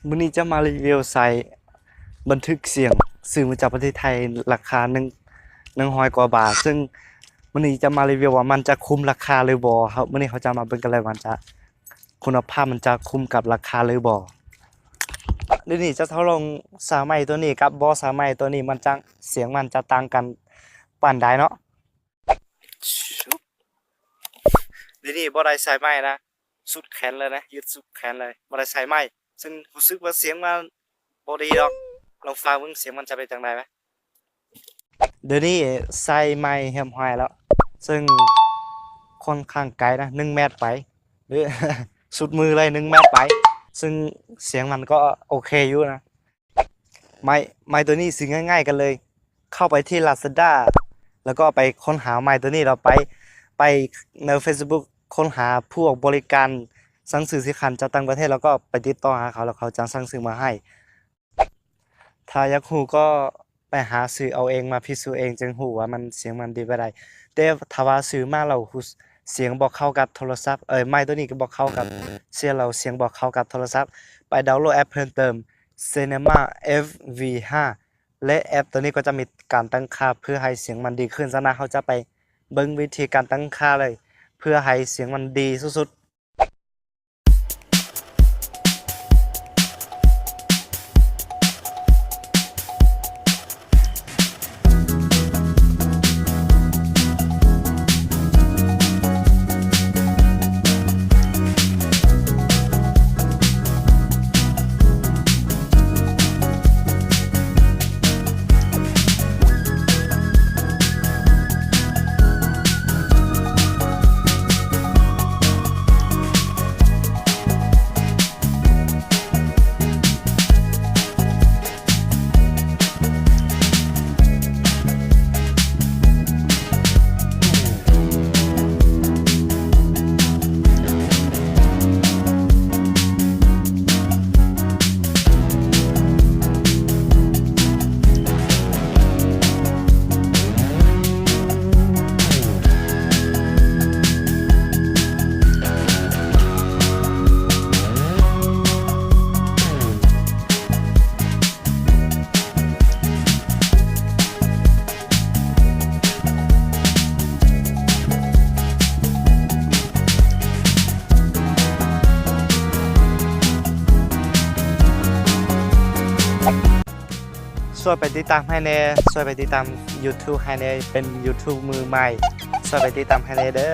ມື້ນີ້ຈະມາຣີວິວສາຍບັນທຶກສຽງ ຊື້ມາຈາກປະເທດໄທ ລາຄາໜຶ່ງ ໜຶ່ງຮ້ອຍກວ່າບາດ. ເຊິ່ງມື້ນີ້ຈະມາຣີວິວວ່າມັນຈະຄຸ້ມລາຄາຫຼືບໍ່. ເຮົາ ມື້ນີ້ເຮົາຈະມາເບິ່ງກັນເລີຍວ່າມັນຈະ ຄຸນນະພາບມັນຈະຄຸ້ມກັບລາຄາຫຼືບໍ່. ດຽວນີ້ຈະທົດລອງສາຍໄມໂຕນີ້ກັບບໍ່ສາຍໄມໂຕນີ້ ມັນຈະ ສຽງມັນຈະຕ່າງກັນປານໃດເນາະ. ດຽວນີ້ບໍ່ໄດ້ສາຍໄມນະ ສຸດແຂນເລີຍນະ ຍືດສຸດແຂນເລີຍ ບໍ່ໄດ້ສາຍໄມ ເຊິ່ງຮູ້ສຶກວ່າສຽງມັນບໍ່ດີດອກ. ລອງຟັງເບິ່ງສຽງມັນຈະເປັນຈັ່ງໃດ. ດຽວນີ້ໃສ່ໄມຮຽບຮ້ອຍແລ້ວ ເຊິ່ງຂ້ອນຂ້າງໄກນະ ໜຶ່ງແມັດໄປ ສຸດມືເລີຍ ໜຶ່ງແມັດໄປ ເຊິ່ງສຽງມັນກໍໂອເຄຢູ່ນະ. ໄມ ໄມໂຕນີ້ຊື້ງ່າຍໆກັນເລີຍ ເຂົ້າໄປທີ່ Lazada ແລ້ວກໍໄປຄົ້ນຫາໄມໂຕນີ້ ແລ້ວໄປ ໄປໃນ Facebook ຄົ້ນຫາພວກບໍລິການສັ່ງຊື້ສິນຄ້າຈາກຕ່າງປະເທດ ແລ້ວກໍໄປຕິດຕໍ່ຫາເຂົາ ແລ້ວເຂົາຈະສັ່ງຊື້ມາໃຫ້. ຖ້າຢາກຮູ້ກໍໄປຫາຊື້ເອົາເອງ ມາພິສູດເອງ ຈຶ່ງຮູ້ວ່າມັນ ສຽງມັນດີປານໃດ. ແຕ່ຖ້າວ່າຊື້ມາແລ້ວ ສຽງບໍ່ເຂົ້າກັບໂທລະສັບ ເອີຍ ໄມໂຕນີ້ກໍບໍ່ເຂົ້າກັບ ສຽງແລ້ວສຽງບໍ່ເຂົ້າກັບໂທລະສັບ ໄປດາວໂຫຼດແອັບເພີ່ມເຕີມ Cinema ເອັຟ ວີ ຫ້າ ແລະ ແອັບໂຕນີ້ກໍຈະມີການຕັ້ງຄ່າເພື່ອໃຫ້ສຽງມັນດີຂຶ້ນ. ສະນັ້ນເຮົາຈະໄປເບິ່ງວິທີການຕັ້ງຄ່າເລີຍ ເພື່ອໃຫ້ສຽງມັນດີສຸດໆ. ຊ່ວຍໄປຕິດຕາມໃຫ້ແດ່ ຊ່ວຍໄປຕິດຕາມ YouTube ໃຫ້ແດ່ ເປັນ YouTube ມືໃໝ່ ຊ່ວຍໄປຕິດຕາມໃຫ້ແດ່ເດີ.